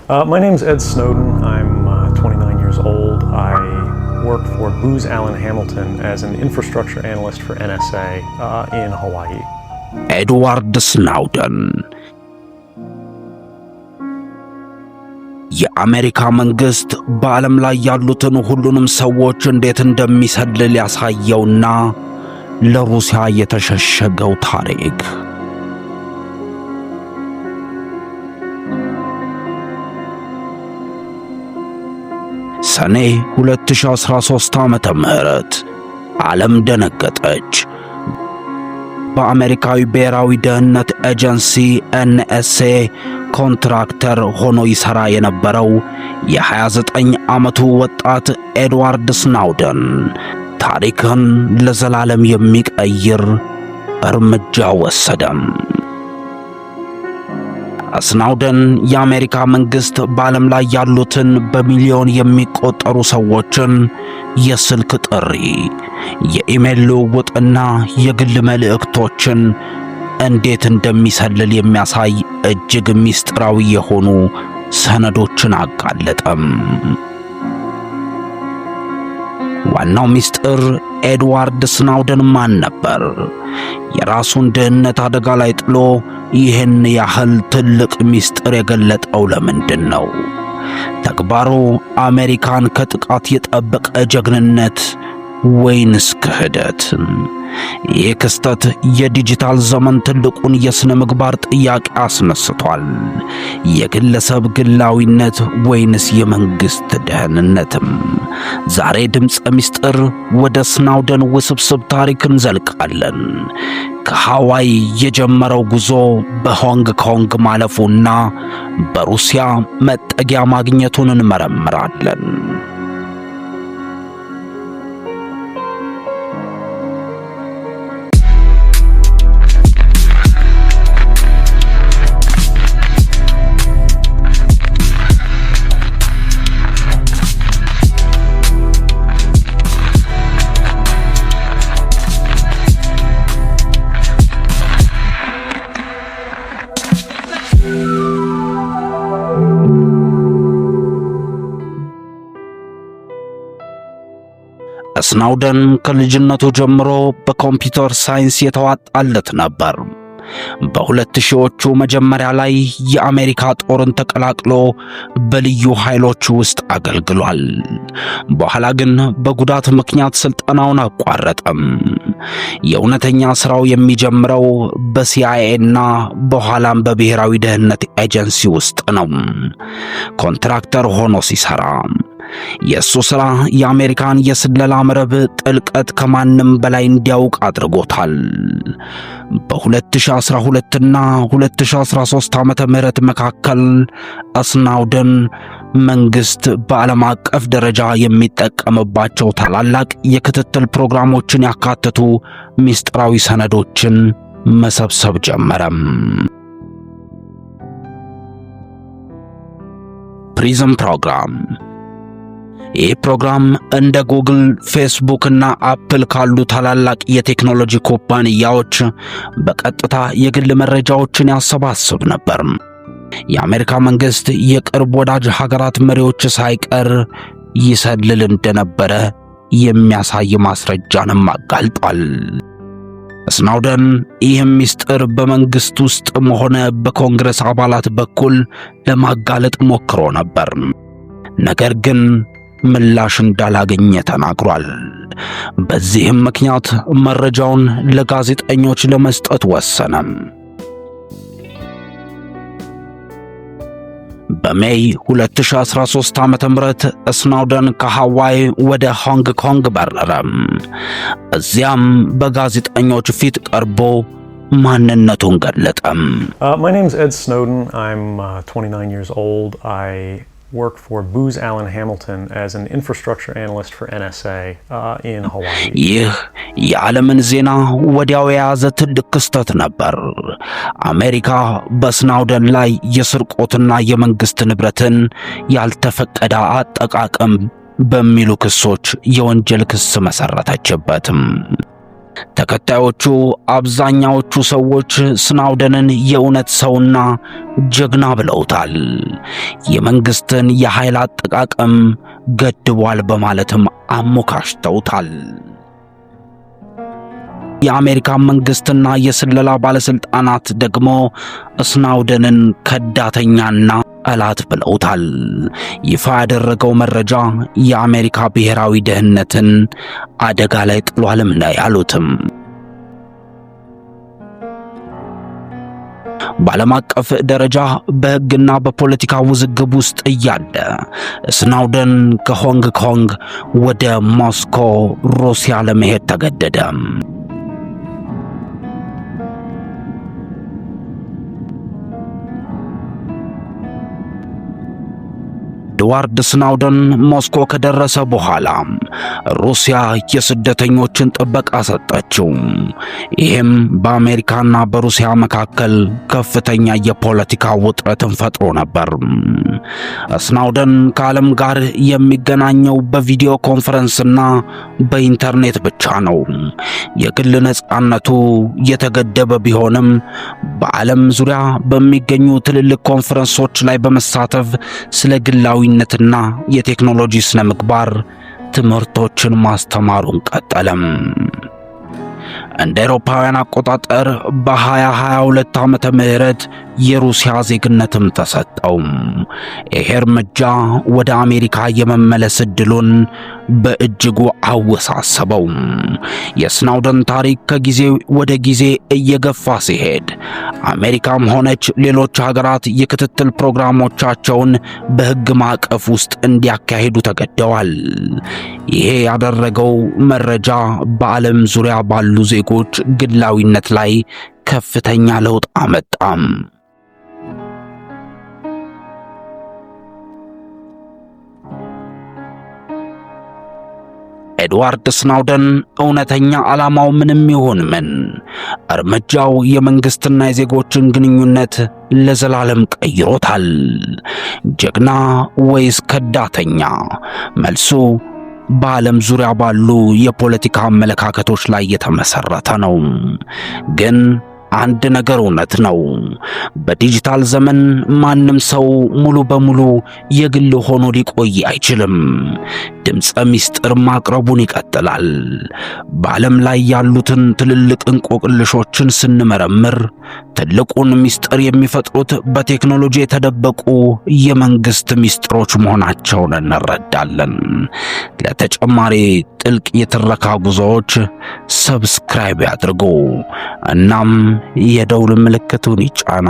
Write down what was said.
My name's Ed Snowden. I'm 29 years old. I work for Booz Allen Hamilton as an infrastructure analyst for NSA in Hawaii. ኤድዋርድ ስናውደን የአሜሪካ መንግሥት በዓለም ላይ ያሉትን ሁሉንም ሰዎች እንዴት እንደሚሰልል ያሳየውና ለሩሲያ የተሸሸገው ታሪክ። ሰኔ 2013 ዓመተ ምህረት ዓለም ደነገጠች። በአሜሪካዊ ብሔራዊ ደህንነት ኤጀንሲ ኤንኤስኤ ኮንትራክተር ሆኖ ይሠራ የነበረው የ29 ዓመቱ ወጣት ኤድዋርድ ስናውደን ታሪክን ለዘላለም የሚቀይር እርምጃ ወሰደም። ስናውደን የአሜሪካ መንግሥት በዓለም ላይ ያሉትን በሚሊዮን የሚቆጠሩ ሰዎችን የስልክ ጥሪ፣ የኢሜል ልውውጥና የግል መልእክቶችን እንዴት እንደሚሰልል የሚያሳይ እጅግ ምስጢራዊ የሆኑ ሰነዶችን አጋለጠም። ዋናው ምስጢር ኤድዋርድ ስናውደን ማን ነበር? የራሱን ደህንነት አደጋ ላይ ጥሎ ይህን ያህል ትልቅ ምስጢር የገለጠው ለምንድን ነው? ተግባሩ አሜሪካን ከጥቃት የጠበቀ ጀግንነት ወይንስ ክህደት? ይህ ክስተት የዲጂታል ዘመን ትልቁን የሥነ ምግባር ጥያቄ አስነስቷል። የግለሰብ ግላዊነት ወይንስ የመንግሥት ደህንነትም? ዛሬ ድምፀ ምስጢር ወደ ስናውደን ውስብስብ ታሪክ እንዘልቃለን። ከሃዋይ የጀመረው ጉዞ በሆንግ ኮንግ ማለፉና በሩሲያ መጠጊያ ማግኘቱን እንመረምራለን። ስናውደን ከልጅነቱ ጀምሮ በኮምፒውተር ሳይንስ የተዋጣለት ነበር። በ2000ዎቹ መጀመሪያ ላይ የአሜሪካ ጦርን ተቀላቅሎ በልዩ ኃይሎች ውስጥ አገልግሏል። በኋላ ግን በጉዳት ምክንያት ስልጠናውን አቋረጠም። የእውነተኛ ሥራው የሚጀምረው በሲአይኤ እና በኋላም በብሔራዊ ደህንነት ኤጀንሲ ውስጥ ነው። ኮንትራክተር ሆኖ ሲሰራ የእሱ ሥራ የአሜሪካን የስለላ መረብ ጥልቀት ከማንም በላይ እንዲያውቅ አድርጎታል። በ2012 እና 2013 ዓመተ ምህረት መካከል ስናውደን መንግስት በዓለም አቀፍ ደረጃ የሚጠቀምባቸው ታላላቅ የክትትል ፕሮግራሞችን ያካተቱ ምስጢራዊ ሰነዶችን መሰብሰብ ጀመረም። PRISM program። ይህ ፕሮግራም እንደ ጉግል፣ ፌስቡክ እና አፕል ካሉ ታላላቅ የቴክኖሎጂ ኩባንያዎች በቀጥታ የግል መረጃዎችን ያሰባስብ ነበር። የአሜሪካ መንግስት የቅርብ ወዳጅ ሀገራት መሪዎች ሳይቀር ይሰልል እንደነበረ የሚያሳይ ማስረጃንም አጋልጧል። ስናውደን ይህም ምስጢር በመንግስት ውስጥም ሆነ በኮንግረስ አባላት በኩል ለማጋለጥ ሞክሮ ነበር። ነገር ግን ምላሽ እንዳላገኘ ተናግሯል። በዚህም ምክንያት መረጃውን ለጋዜጠኞች ለመስጠት ወሰነም። በ May 2013 ዓ.ም ስናውደን ከሃዋይ ወደ ሆንግ ኮንግ በረረ። እዚያም በጋዜጠኞች ፊት ቀርቦ ማንነቱን ገለጠም። My name's Ed Snowden. I'm 29 years old. I work for Booz Allen Hamilton as an infrastructure analyst for NSA in Hawaii. ይህ የዓለምን ዜና ወዲያው የያዘ ትልቅ ክስተት ነበር። አሜሪካ በስናውደን ላይ የስርቆትና የመንግሥት ንብረትን ያልተፈቀደ አጠቃቀም በሚሉ ክሶች የወንጀል ክስ መሰረተችበትም። ተከታዮቹ አብዛኛዎቹ ሰዎች ስናውደንን የእውነት ሰውና ጀግና ብለውታል። የመንግስትን የኃይል አጠቃቀም ገድቧል በማለትም አሞካሽተውታል። የአሜሪካ መንግስትና የስለላ ባለስልጣናት ደግሞ ስናውደንን ከዳተኛና ጠላት ብለውታል። ይፋ ያደረገው መረጃ የአሜሪካ ብሔራዊ ደህንነትን አደጋ ላይ ጥሏልም ነው ያሉትም። በዓለም አቀፍ ደረጃ በሕግና በፖለቲካ ውዝግብ ውስጥ እያለ ስናውደን ከሆንግ ኮንግ ወደ ሞስኮ ሩሲያ ለመሄድ ተገደደ። ኤድዋርድ ስናውደን ሞስኮ ከደረሰ በኋላ ሩሲያ የስደተኞችን ጥበቃ ሰጠችው። ይህም በአሜሪካና በሩሲያ መካከል ከፍተኛ የፖለቲካ ውጥረትን ፈጥሮ ነበር። ስናውደን ከዓለም ጋር የሚገናኘው በቪዲዮ ኮንፈረንስና በኢንተርኔት ብቻ ነው። የግል ነጻነቱ የተገደበ ቢሆንም በዓለም ዙሪያ በሚገኙ ትልልቅ ኮንፈረንሶች ላይ በመሳተፍ ስለ ግላዊነትና የቴክኖሎጂ ስነ ምግባር ትምህርቶችን ማስተማሩን ቀጠለም። እንደ አውሮፓውያን አቆጣጠር በ2022 ዓመተ ምህረት የሩሲያ ዜግነትም ተሰጠው። ይሄ እርምጃ ወደ አሜሪካ የመመለስ ዕድሉን በእጅጉ አወሳሰበው። የስናውደን ታሪክ ከጊዜ ወደ ጊዜ እየገፋ ሲሄድ አሜሪካም ሆነች ሌሎች ሀገራት የክትትል ፕሮግራሞቻቸውን በሕግ ማዕቀፍ ውስጥ እንዲያካሂዱ ተገደዋል። ይሄ ያደረገው መረጃ በዓለም ዙሪያ ባሉ ዜጎች ግላዊነት ላይ ከፍተኛ ለውጥ አመጣም። ኤድዋርድ ስናውደን እውነተኛ ዓላማው ምንም ይሁን ምን እርምጃው የመንግስትና የዜጎችን ግንኙነት ለዘላለም ቀይሮታል። ጀግና ወይስ ከዳተኛ? መልሱ በዓለም ዙሪያ ባሉ የፖለቲካ አመለካከቶች ላይ የተመሰረተ ነው። ግን አንድ ነገር እውነት ነው። በዲጂታል ዘመን ማንም ሰው ሙሉ በሙሉ የግል ሆኖ ሊቆይ አይችልም። ድምፀ ምስጢር ማቅረቡን ይቀጥላል። በዓለም ላይ ያሉትን ትልልቅ እንቆቅልሾችን ስንመረምር ትልቁን ምስጢር የሚፈጥሩት በቴክኖሎጂ የተደበቁ የመንግስት ምስጢሮች መሆናቸውን እንረዳለን። ለተጨማሪ ጥልቅ የትረካ ጉዞዎች subscribe ያድርጉ። እናም የደውል ምልክቱን ይጫኑ።